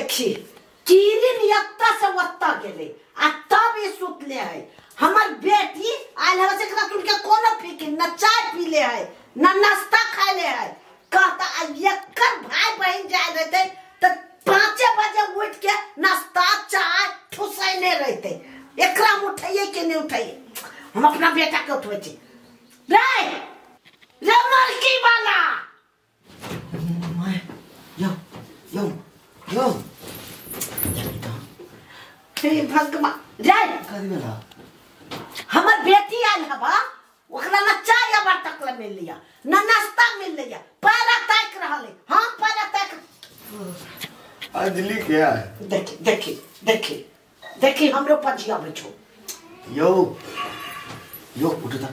देखी किरिन यत्ता से वत्ता गेले आ तब ई सुतले है। हमर बेटी आयल हवे से एकरा सुन के कोनो फिकिर न चाय पीले है न नाश्ता खाले है। कहता आ एकर भाई बहन जाय रहते त 5 बजे उठ के नाश्ता चाय ठुसैने रहते। एकरा उठाइए के नहीं उठाइए, हम अपना बेटा के उठबै छी। रे रे मरकी वाला यो यो यो हे भगवान रे कथी भेला? हमर बेटी आयल हवा ओकरा न चाय अबर तक ल मिल लिया न नाश्ता मिल लिया, पैरा ताक रहल है। हम पैरा ताक अंजलि क्या है? देखी देखी देखी देखी हमरो पजिया बैठो। यो यो उठ त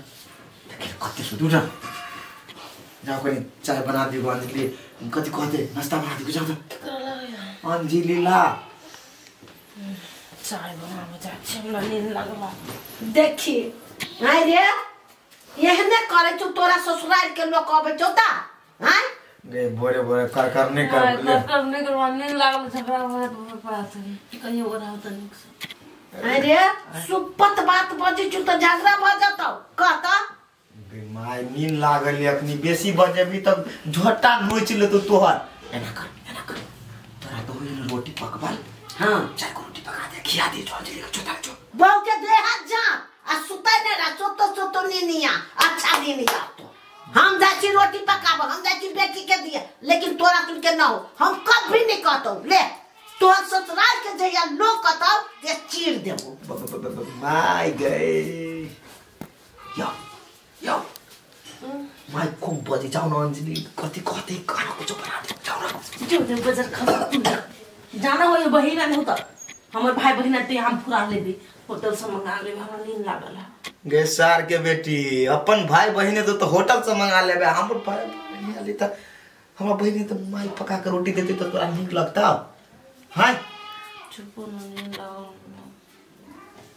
देखी कति सुत उठ जाओ कनी चाय बना दियो अंजलि कति कहते नाश्ता बना दियो जाओ त अंजलि ला चाय बनाबे जाइ छी हमरा नींद लागल। देखी आइ रे एहने करै छौ तोरा ससुराल के लोक अबै छौ त हां गे भोरे भोरे कर कर नहीं कर कर नहीं करवा नींद लागल झगड़ा हो पड़ा त कहियो ओरा त नीक से। अरे सुपत बात बजै छौ त झगड़ा भ जतौ कहता। गे my नींद लागल अखनी बेसी बजेबी त झोटा नोच लेतौ तोहर। एना कर तोरा तो होई रोटी पकबल। हां चाय को रोटी पका दे खिया दे अंजलि के छोटा छो बहु के देह जा आ सुतै नै रह सुतो सुतो नीनिया अच्छा नीनिया तो हम जाइ छी रोटी पकाब हम जाइ छी बेटी के दिए लेकिन तोरा सुन के न हो हम कभी नहीं कहतौ। ले तोहर ससुराल के जहिया लोग कहतौ ते चीर देबो। My गए यो यो my खूब बजे जाऊ न अंजलि कति कति खाना कुछ बना दे जाऊ न जो जो बजार खा जाना हो बहिन नहीं होता हमर भाई बहिन ते हम फुरा लेबे होटल से मंगा लेबे हमरा नींद लागल है। गे सार के बेटी अपन भाई बहिन तो होटल से मंगा लेबे हमर भाई बहिन आली त हमरा बहिन त माई पका के रोटी देती त तोरा नीक लगता। हां चुप न नींद लागल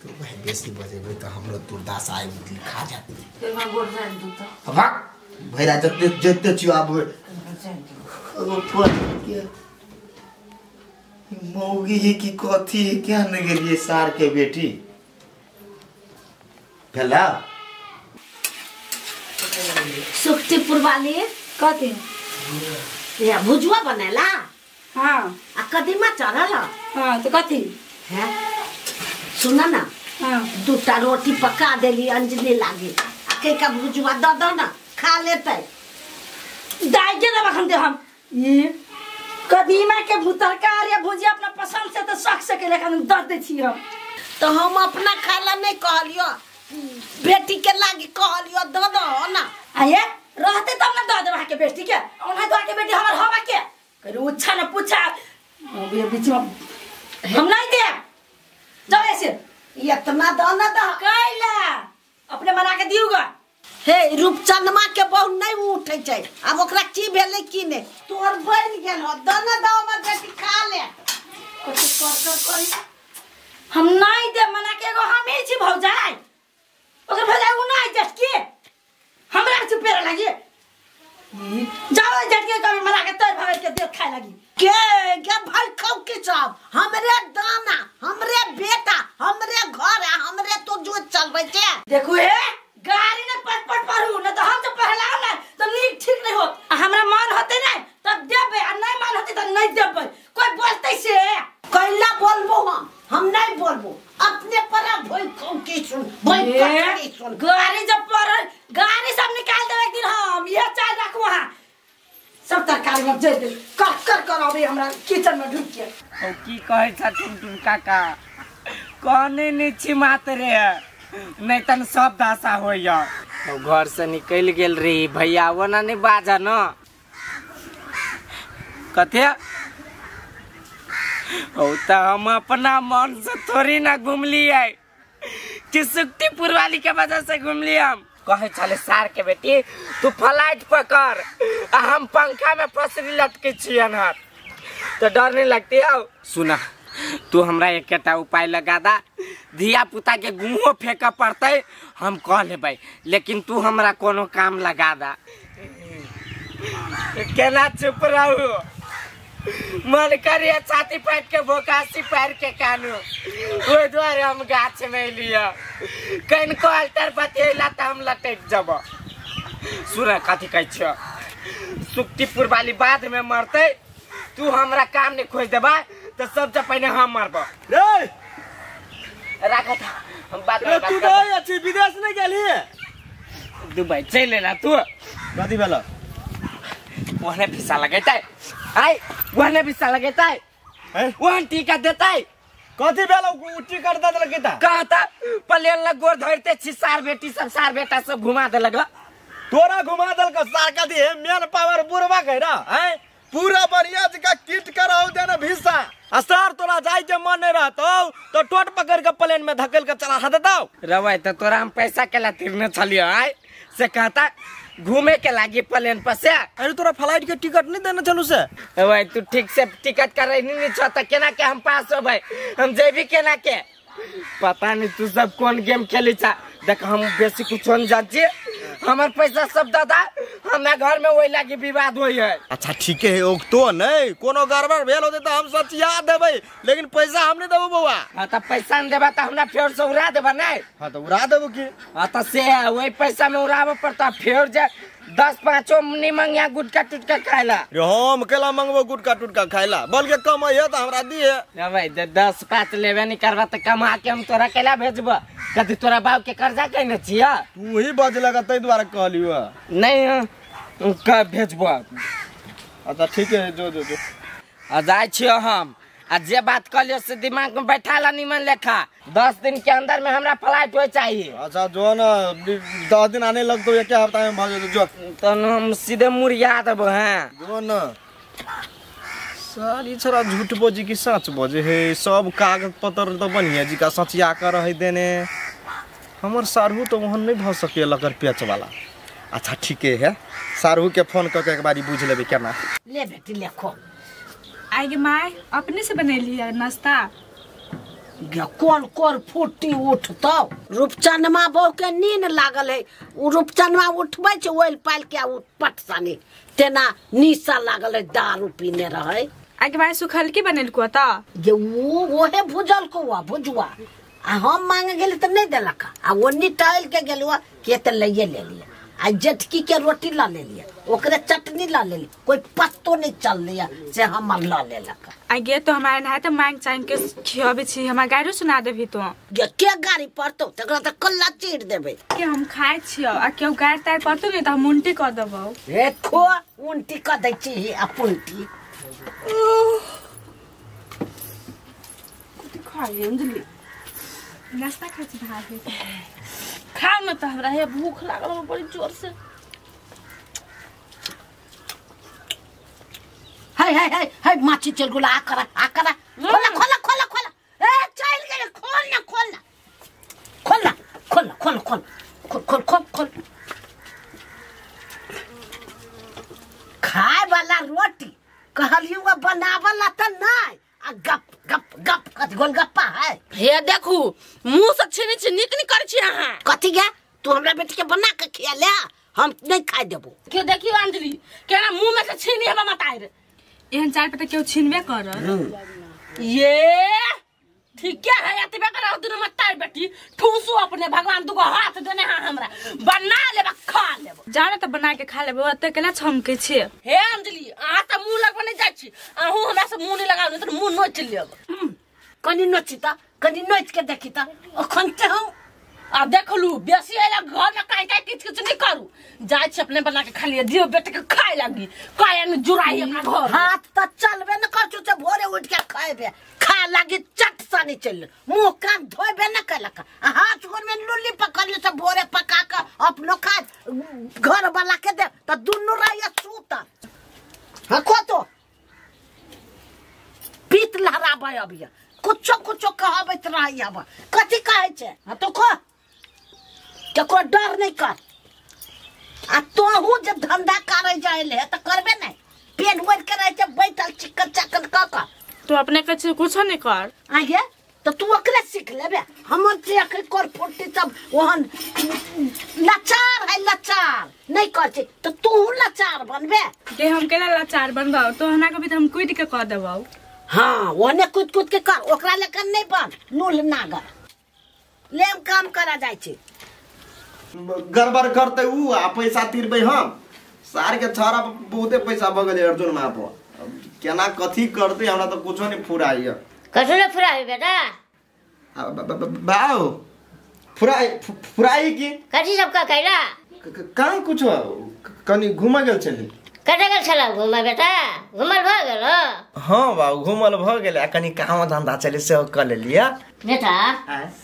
तू भाई बेसी बजेबे त हमरो दुर्दास आइ खा जात ते मां गोर जान दू त भाग भैरा जते जते छियो आब ओ फोन के मौगी ही की कथी है क्या न गेलिए सार के बेटी भेला। सुखटीपुर वाली कथी ये भुजुआ बनेला। हां आ कदीमा चढ़ल। हां तो कथी है सुन ना। हां दूटा रोटी पका देली अंजलि लागी आ के का भुजुआ द दो ना खा लेतै। दाई के दबा खन दे हम ये कदीमा के भुतरकार या भुजिया अपना पसंद से तो शौक से के लेखन दर दे छी हम तो हम अपना खाला नहीं कहलियो बेटी के लागी कहलियो द दो ना। आये रहते तब ना the देबा के बेटी के ओना the के बेटी हमर हवा के करू अच्छा न पूछा अभी बीच में हम नहीं दे जाओ ऐसे इतना the ना the कैला अपने बना के दिउगा। हे रूपचंदमा के बहु नहीं उठै छै आब ओकरा की भेलै की नहीं तोहर बनि गेल हो the ना the हमर बेटी खा ले। कथी कर कर करी हम नहीं दे मना के एगो हम ही छी भौजाई ओकर भौजाई उ नहीं जट के हमरा चुपेरे लागी जाओ जट के कभी मना के तोर भगत के देख खाए लागी के के भाई खाऊ के सब हमरे दाना हमरे बेटा हमरे घर है हमरे तो जो चलबै छै। देखू हे गाड़ी ने पट पट पढ़ू न तो हम तो पहलाओ ना तो नीक ठीक नहीं होत। हमरा मन होते नहीं तब देबे आ नहीं मन होते तो नहीं देबे कोई बोलते से कैला बोलबो हम नहीं बोलबो अपने पर भई खाऊ के सुन भई कटनी सुन गाड़ी जब पर गाड़ी सब निकाल देबे एक दिन हम ये चाल रखू वहां सब तरकारी में जे दे कर कर कर अभी हमरा किचन में ढुक के। ओ की कहै छथिन टुन काका कहने नै छी मात्रे नहीं तन सब दासा होइया। घर से निकल गेल रही भैया ओना नहीं बाजा न कथे ओ त हम अपना मन से थोड़ी ना घुमलिए कि सुखटीपुर वाली के वजह से घुमलिए हम। कहे चले सार के बेटी तू फ्लाइट पकड़ आ हम पंखा में फसरी लटके छियन हर तो डर नहीं लगती। आओ सुना तू हमरा एकटा उपाय लगा दा धिया पुता के गुहो फेंक पड़ते हम कह लेबै लेकिन तू हमरा कोनो काम लगा दा। केना चुप रहू मन करिए छाती फाटि के भोकासी पारि के कानू। ओहि दुआरे हम गाछ में एलियै। कनिको अल्टर बतियला तऽ हम लटकि जब। सुन कथी कहै छियौ, सुक्तिपुर वाली बाद में मरतै, तू हमरा काम नहीं खोज देबा तो सबसे पहले हम मरबो। रे राखत हम बात रे तू नहीं अच्छी विदेश नहीं गेली, दुबई चल लेला तू। कथी भेल? ओहने भिसा लगेतै, आइ ओहने भिसा लगेतै, ओहन टीका देतै। कथी भेल? उ टिकट the देलकै त कहता प्लेन लग गोर धरते छी सार बेटी सब सार बेटा सब घुमा देलक। तोरा घुमा देलक सार? कथी हे मेन पावर बुढ़वा के रा हैं, पूरा बढ़िया जका किट कराउ देने भिसा आ सार तोरा जाय के मन नहीं रहतौ तो टोट पकड़ के प्लेन में धकेल के चला देतौ। रवै त तोरा हम पैसा केला तिरने छलियो आइ, से कहता घूमे के लागी प्लेन पर से। अरे तोरा फ्लाइट के टिकट नहीं देने छलू से? रवै तू ठीक से टिकट करे नहीं छ त केना के हम पास होबै, हम जेबी केना के? पता नहीं तू सब कौन गेम खेली छा। देख हम बेसी कुछ नहीं जान छी, हमर पैसा सब दादा हमरा घर में ओहि लागी विवाद होई है। अच्छा ठीक है, ओकतो नहीं कोनो गड़बड़ भेल होते त हम सचिया देबै, लेकिन पैसा हम नहीं देबो बौआ। हां त पैसा न देबा त हमरा फेर से उड़ा देबा नहीं? हां त उड़ा देबो की? हां त से ओहि पैसा में उड़ाबो पड़ता फेर जे 10 5 नहीं मंगिया गुटका टुटका खाइला। रे हम केला मंगबो गुटका टुटका खाइला, बल्कि कमाइए त हमरा दिए। ना भाई 10 5 लेबे नहीं करबा त कमा के हम तोरा केला भेजबो। कथी तोरा बाप के कर्जा कहने छिया? तू ही बजलक तै दुआरे कहलियो। नहीं का भेजबो। अच्छा ठीक है, जो जो जो आ जाय छियो हम, आ जे बात कहलियो से दिमाग में बैठा ला निमन लेखा। 10 दिन के अंदर में हमरा फ्लाइट हो चाहिए। अच्छा जो ना 10 दिन आने लगतो एक हफ्ता में भ जेतो जो। तन हम सीधे मुरिया देबो। हां जो ना सारी छोरा झूठ बजे कि सच बजे हे, सब कागज पत्र तो बढ़िया जी का सचिया कर रहे देने। हमर सारहू तो वहन नहीं भ सके लकर पेच वाला। अच्छा ठीक है, सारहू के फोन क के एक बारी बुझ लेबे केना। ले बेटी लेखो। आगे my अपने से बनेली है नाश्ता। कौन कोर फूटी उठतौ? रूपचनमा बहू के नींद लागल है, उ रूपचनमा उठबै छै ओइल पाइल के उ पटसानी तेना निशा लागल है, दारू पीने रहे। आगे my सुखल की बनेलको त? जे उ ओहे भुजल को हुआ भुजुआ, आ हम मांगे गेली त नहीं देलक, आ ओन्नी टहल के गेलुआ के त लइए ले लिया। आ जेठकी के रोटी ला ले लिया, ओकरे चटनी ला ले ली, कोई पत्तो नहीं चल लिया से हमर ला लेलक। आगे तो हमारे नहा तो मांग चाइन के खियाबे छी, हमरा गाड़ी सुना देबी तो। गे के गाड़ी पड़तो तकरा त कल्ला चीर देबे। के हम खाय छियो आ केउ गाड़ी तार पड़तो नहीं त हम उल्टी क देबौ। हे खो उल्टी क दै छी आ पुल्टी। कथी खाइ अंजलि? नाश्ता खाइ छी भाभी। खाओ न त हमरा हे भूख लागल हो बड़ी जोर से। हाय हाय हाय हाय माछी चल गेल, आ करा आ करा, खोला खोला खोला खोला, ए चल गेल, खोल ना खोल ना खोल ना खोल खोल खोल खोल खोल खोल खोल। खाए वाला रोटी कहलियो बनावला त नहीं, आ गप गप गप कथी गोलगप्पा है। हे देखू मुंह से छीनी छी नीक नी करै छी अहाँ। कथी गे तू हमरा बेटी के बना के खिया ले, हम नहीं खाए देबो। के देखियो अंजलि केना मुंह में से छीनी हम मताइर। एहन चार पे त केउ छीनबे करत। ये ठीक है एतबे कर दुनु मताइर बेटी ठूसू अपने भगवान दुगो हाथ देने हां हमरा बना लेबा खा लेबो। जाने त बना के खा लेबो, ओते केला छमके छी। हे अंजलि अहाँ त मुंह लगबे नहीं जाइ छी, अहूँ हमरा से मुंह नहीं लगाउ नहीं त मुंह नोच लेब। कनी नोची त कनी नोच के देखी त अखन ते हम आ देखलू बेसी आइला घर में काई काई किछ किछ नहीं करू, जाइ छी अपने बना के खा लिया दियो बेटे के खाए लागी काया में जुराई अपना घर। हाथ त चलबे न करछु से भोरे उठ के खाएबे खा लागी चट सानी चल मुंह कान धोबे न कलक, आ हाथ गोर में लुल्ली पकड़ ले से भोरे पका के अपनो खा घर वाला के दे त दुनु राय सूत। हां को तो पीत लहराबै अभी कुछो कुछो कहबैत रहै अब कथी कहै छै। हां तो खो केकरो डर नहीं कर, आ तोहू जे धंधा करे जाय ले त करबे नहीं, पेन ओढ़ के रहे छै बैठल चिकन चाकन क क। तू अपने के कुछो नहीं कर। आगे तो तू ओकरे सीख लेबे। हमर जे अखन कर फोटी सब ओहन लाचार है, लाचार नहीं कर छै तो तू लाचार बनबे। के हम केना लाचार बनबौ? तो हना कभी तो हम कूद के कह देबौ। हाँ ओने कूद कूद के कर, ओकरा लेकर नहीं बन नूल नागर लेम काम करा जाय छै। गड़बड़ करते ऊ आ पैसा तिरबै हम। सार के छाड़ा बहुते पैसा भऽ गेलै अर्जुन माँ पर, केना कथी करते हमरा तो कुछो नहीं फुराइय। कथी नहीं फुराई बेटा? बाओ फुराई फुराई की कथी सब का कैला? कहाँ कुछो कनी घुमा गेल छली। कतऽ गेल छला घुमा बेटा? घुमल भऽ गेल? हाँ बाबू घुमल भऽ गेल, कनी काम धंधा चले सेहो कऽ लेलियै। बेटा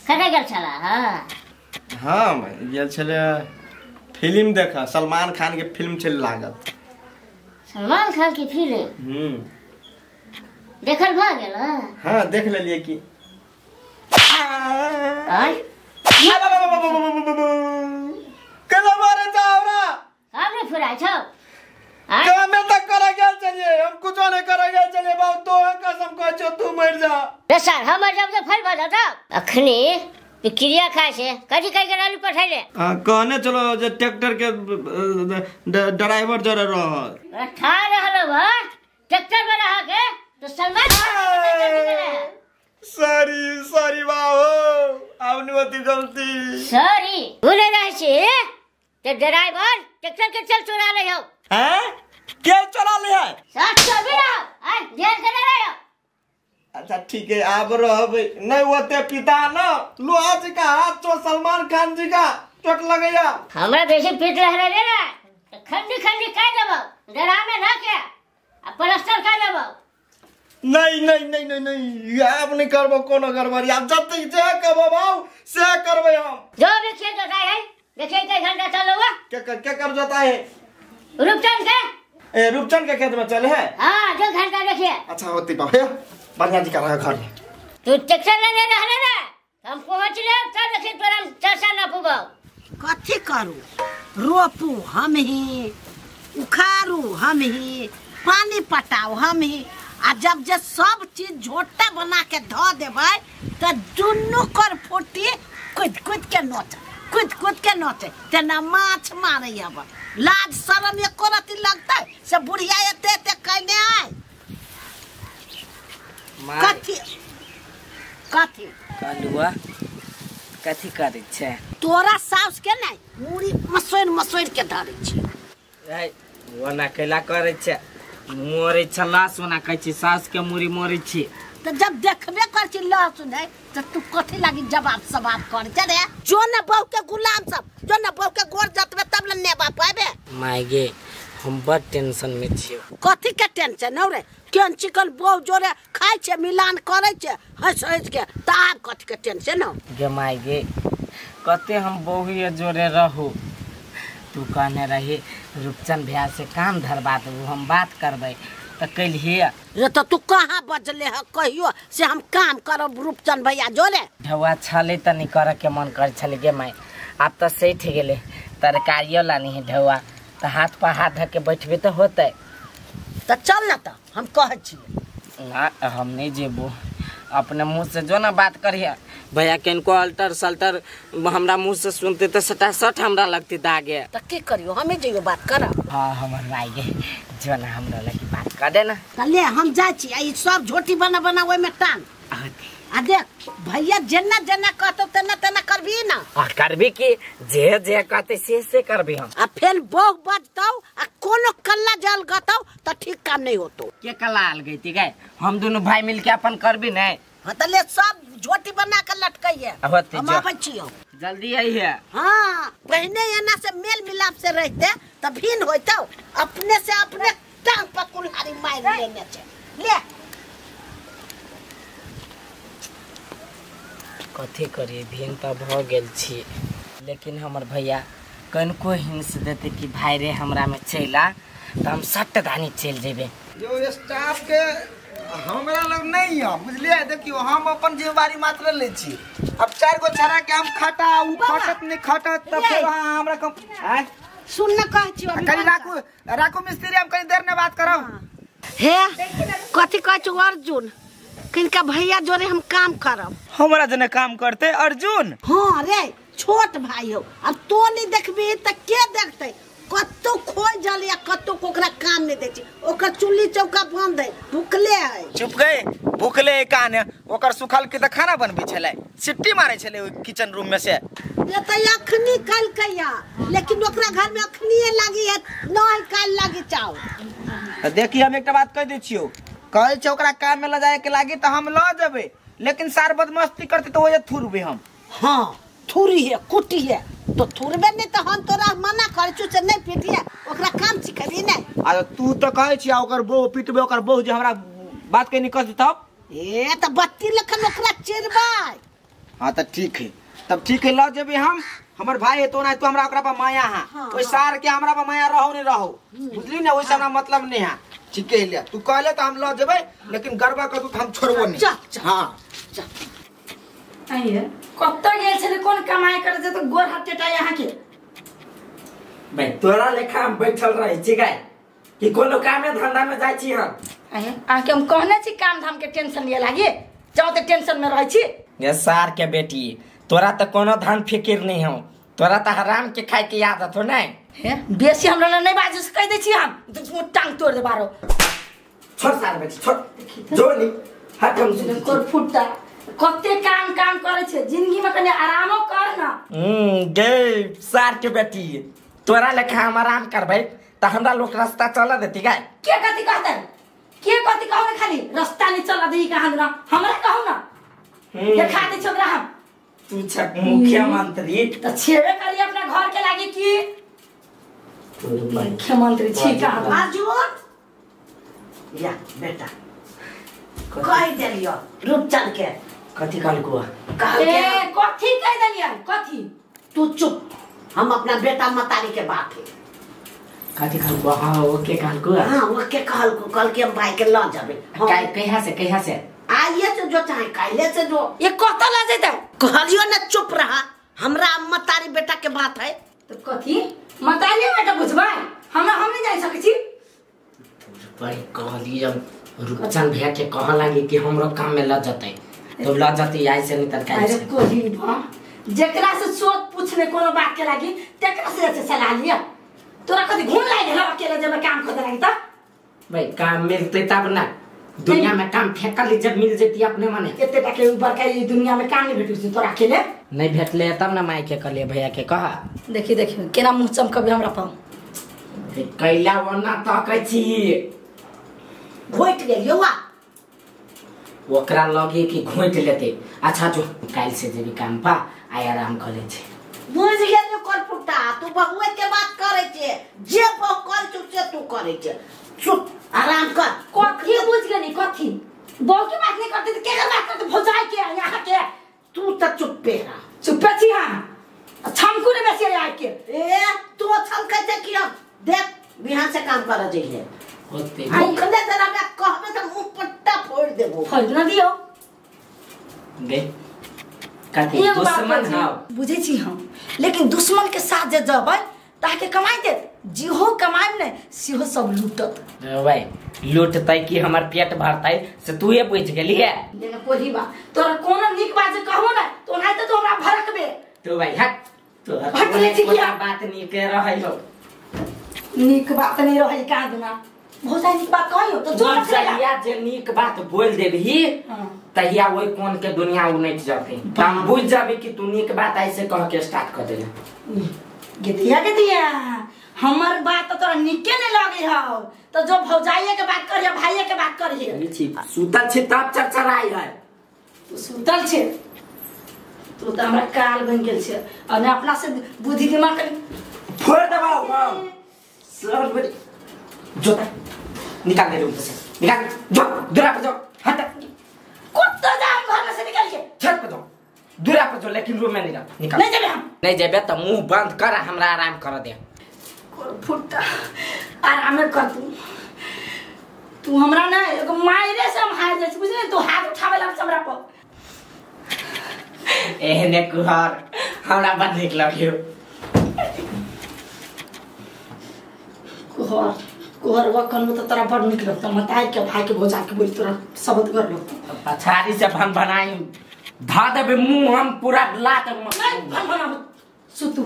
कतऽ गेल छला? हाँ हाँ गेल छलै फिल्म देख, सलमान खान के फिल्म चल लागल। सलमान खान की फिल्म देखल भऽ गेल? हाँ देख लेलियै की। केना मारे जाओ हम नहीं फुराइ छौ। कामे तक करे गेल छलियै हम, कुछो नहीं करे गेल छलियै बाबू, तोहर कसम कहै छौ तू मरि जा। रे सर हम मरि जाब तऽ फेर भऽ जेतौ। अखनी क्रिया खाय छै कथी कहि के रहलू पठैले? कहने चलो जे ट्रैक्टर के ड्राइवर जरे रहल। ठा रहल हो ट्रैक्टर में रह के तो सलमान सॉरी सॉरी बाबू आवनी गलती सॉरी बोले रहे छी ते ड्राइवर ट्रैक्टर के चल चोरा ले हो। हैं के चोरा ले है? साथ चोरी रहो आ ध्यान से रहो। अच्छा ठीक है आब रहबै नहीं होते पिता न लोहा जी का हाथ चो सलमान खान जी का चोट लगैया। हमरा बेसी पीट रहले रे ना त खंडी खंडी काट देबौ, डरामे न के आ प्लास्टर कर देबौ। नहीं नहीं नहीं नहीं नहीं आब नहीं करबो कोनो गड़बड़ी, आब जते जे कहबो बाबू से करबै हम। जो भी खेत जोताई है देखिए कई घंटा चलौआ के के कर जोताई है? रूपचंद के। ए रूपचंद के खेत में चले है? हां जो घंटा देखिए। अच्छा होती बाबू बढ़िया जी का घर तू ट्रैक्टर लेने रहले ना हम पहुंच ले तब देखी तोरा चर्चा न पुबौ। कथी करू? रोपू हम ही, उखाड़ू हम ही, पानी पटाओ हम ही, आ जब जे सब चीज झोटा बना के धो देबै त दुनू कर फुटी कूद कूद के नोच कूद कूद के नोचे तेना माछ मारे। अब लाज शरम एको रति लगतै से बुढ़िया एते एते कैने आय। कथी कथी कहलुआ कथी करै छै? तोरा साउस के नै मुड़ी मसोरि मसोरि के धरै छै। ए ओना कैला करै छै? मोरै छै लाश ओना कहै छी साउस के मुड़ी मोरै छी। त जब देखबे कर छी लहसुन है त तू कथी लागी जवाब सवाब कर छै रे? जो न बहू के गुलाम सब, जो न बहू के गोर जतबे तब न नेबा पाबे। माय गे हम बड़ टेंशन में छियो। कथी के टेंशन हौ रे? केहन चिकन बहू जोरे खाइ छै मिलान करै छै हँसि हँसि के, त आब कथी के टेंशन हौ? गे माय गे कते हम बहुए जोरे रहू, तू कहने रही रूपचंद भैया से काम धरबा देबू हम बात करबै त कलिहे रे। त तू कहाँ बजले ह कहियो से हम काम करब रूपचंद भैया जोरे? ढौआ छलै त नहीं करे के मन कर छलै गे माय, आब त सठि गेलै तरकारियो लानी है ढौआ त हाथ पर हाथ धऽ के बैठबे त होतै। त चल न त हम कहै छियै। ना हम नहीं जेबो, अपने मुँह से जो ना बात करिए भैया किनको अल्टर सल्टर हमरा मुँह से सुनते तो सटासट हमरा लगती दागे। त की करियो हमें जइयो बात करब। हाँ हमर भाई गे जो ना हमरा लगी बात कर देना। त ले हम जाइ छी आ ई सब झोटी बना बना ओइ में टांग आ देख भैया जेना जेना कहतौ तेना तेना करबी ना। आ करबी की जे जे कहते से करबी हम। आ फेन बहु बजतौ आ कोनो कल्ला जल गतौ त ठीक काम नहीं होतो। के कल्ला आल गई थी गए हम दोनों भाई मिलके अपन करबी नहीं। हाँ त ले सब झोटी बना के लटकैये हम आबै छियौ जल्दी आइहे। हाँ पहिने एना से मेल मिलाप से रहते त भिन्न होइतौ, अपने से अपने टांग पर कुल्हाड़ी मारि लेने छै। ले कथी करिए भिन्न त भऽ गेल छी, लेकिन हमर भैया कनको हिंस देते कि भाई रे हमरा में चला त हम सट धानी चल जेबे। जो स्टाफ के हमरा लग नहीं है बुझलिए। देखियो हम अपन जिम्मेवारी मात्र ले छी, अब चार गो छड़ा के हम खटा उ खटत नहीं खटत त फिर हमरा कम सुन न कहै छी कनी राखू राखू मिस्त्री हम कनी देर में बात करब। हे कथी कहै छी अर्जुन किनका भैया जोरे हम काम करब। हमरा जने काम करते अर्जुन? हाँ रे छोट भाई हो, अब तो नहीं देखबी त के देखते? कत्तो खोज जले या कत्तो ओकरा काम नहीं दै छी, ओकर चुल्ली चौका बंद है, भुखले है। चुप गए, भुखले कान ओकर सुखल के त खाना बनबी छले, सिट्टी मारे छले ओइ किचन रूम में से। ये त अखनी कल कया, लेकिन ओकरा घर में अखनी लागी है नहीं काल लागी चाव। देखी हम एकटा बात कह दै छियो, कहै छै ओकरा काम में ल जाय के लागी त हम ल जेबै, लेकिन सार बदमस्ती करते त ओजे थुरबे हम। हां थुरी है कुटी है तो थुरबे नहीं तो हम तोरा मना कर छु से नहीं पीटिए, ओकरा काम सिखबी नहीं। आ तू तो कहै छी ओकर बहु पीटबे, ओकर बहु जे हमरा बात के निकल तब ए त बत्ती लखन ओकरा चिरबै। हां त ठीक है, तब ठीक है ल जेबे हम। हमर भाई है तो ना तो हमरा ओकरा पर माया है, ओइ सार के हमरा पर माया रहो नहीं रहो, बुझली ना, ओइ से हमरा मतलब नहीं है। ठीक है ले तू कहले त हम ल जेबे, लेकिन गरबा कर तू हम छोड़बो नहीं। चल हां चल। आइए कत गेल छले कोन कमाई करे जे तो गोर हाथ टेटा यहाँ के। भाई तोरा लेखा हम बैठल रहे छी गाय कि कोनो काम में धंधा में जाय छी हम। आइए आके हम कहने छी काम धाम के टेंशन लिए लागी, जाओ त टेंशन में रहै छी। ये सार के बेटी तोरा त कोनो धन फिकिर नहीं हो, तोरा त हराम के खाए के आदत हो नहीं। हे बेसी हमरा ल नहीं बाजू से कह दै छी हम टांग तोड़ दे बारो। छोड़ सार बेटी छोड़, जो नहीं हट हम से कोर फुटता कते काम काम करे छे जिंदगी में, कने आरामो कर ना। गे सार के बेटी तोरा लेखा हम आराम करबै त हमरा लोग रास्ता चला देती गाय। के कथि कहतै, के कथि कहू ना, खाली रास्ता नहीं चला दी कहां ना हमरा कहू ना, देखा दे छोकरा हम। तू छक मुख्यमंत्री त छेबे करी अपना घर के लागी की मुख्यमंत्री छी कहां। अर्जुन या बेटा कह देलियो रूपचंद के कथि कहलको? ए कथि कह देलियै कथि? तू चुप, हम अपना बेटा मतारी के बात है। कथि कहलको? हां ओके कहलको। हां ओके कहलको, कल के हम भाई के ल जाबे। काय कहिया से कहिया से? आइए से जो चाहे काइले से जो। ये कत ल जेतै? कहलियो ना चुप रहा, हमरा मतारी बेटा के बात है। तो कथि मतारी बेटा बुझबै? हमरा हम नहीं जाय सकै छी। भाई कहली हम रूपचंद भैया के कह लागी कि हमरो काम में ल जतै तो ल जतै, आई से नहीं त काई। अरे कोही भा जेकरा से सोच पूछने कोनो बात के लागी तेकरा से सलाह लिया। तोरा कथि घूम लागि गेल अकेले जब काम खोजे लागी त? भाई काम मिलते तब ना, दुनिया में काम फेकल जब मिल जती अपने मने। एते टा के ऊपर के ई दुनिया में काम नहीं भेटै छै तोरा अकेले। नहीं भेटले तब ना माई के कहलिए भैया के कह। देखी देखी केना मुंह चमकबे हमरा पाऊ कैला वना तकै छी। घोट गेलियो वा ओकरा लगे कि घोट लेते। अच्छा जो काल से जेबी काम पा आय आराम कर ले छी। बुझ गेलियो करपुटा, तू बहुए के बात करे छे, जे बहु कर छु से तू करे छे। चुप आराम कर। कथि बुझ गेली कथि? बहु के बात नहीं करते त के बात करते भौजाई के यहाँ के? तू त चुप्पे रह। चुप्पे छी हम, छमकू रे बेसी आय के। ए तू छमकै छे कि हम? देख बिहान से काम कर जइहे होते भूखले जरा मैं कहबे त मुंह पट्टा फोड़ देबो। फोड़ न दियो गे कथि दुश्मन हाव बुझै छी हम, लेकिन दुश्मन के साथ जे जबै ताके कमाई देत, जेहो कमाइम ने सेहो सब लूटत। भाई लूटतै कि हमर पेट भरतै से तू ये बुझ गेली है। लेकिन कोही बा तोरा कोनो नीक बात जे कहबो ना तो ओनाहिते तो हमरा भड़कबे। तो भाई हट, तोरा कोनो बात नीक रहै हो। नीक बात नहीं रहै का दुना भौजाई नीक बात कहियो तो जो जहिया जे नीक बात बोल देबही तहिया ओइ कोन के दुनिया उनट जतै, त हम बुझ जाबी कि तू नीक बात ऐसे कह के स्टार्ट कर देले। गेतिया गेतिया हमर बात तो तोरा नीके नहीं लगे हौ, तो जो भौजाइये के बात करिए भाइये के बात करिए। सुतल छी तब चरचराइ है। तू सुतल छे, तू तो हमरा काल बन गेल छे और अपना से बुद्धि दिमाग फोड़ दबाओ हम सर बड़ी जो निकाल दे रूम से, निकाल जो दूरा पर जाओ, हट कुत्ता जाम घर में से निकाल के छत पर जाओ, दूरा पर जाओ, लेकिन रूम में नहीं जाओ। निकाल नहीं जेबे हम, नहीं जेबे तो मुंह बंद कर, हमरा आराम कर दे। फुट्टा आराम कर तू, तू हमरा ना एगो मायरे से हम हार जाइ छी बुझली, तू हाथ उठावे लग हमरा पर। एहने कुहर हमरा बड़ नीक लगियो। कुहर कोहरवा कन त तोरा बड़ नीक लगतो मताई के भाई के भोजा के बोली तोरा शब्द कर लगतो पछाड़ी से भन भनाई धा देबे मुंह हम पूरा लात नहीं भन भनाबो सुतू।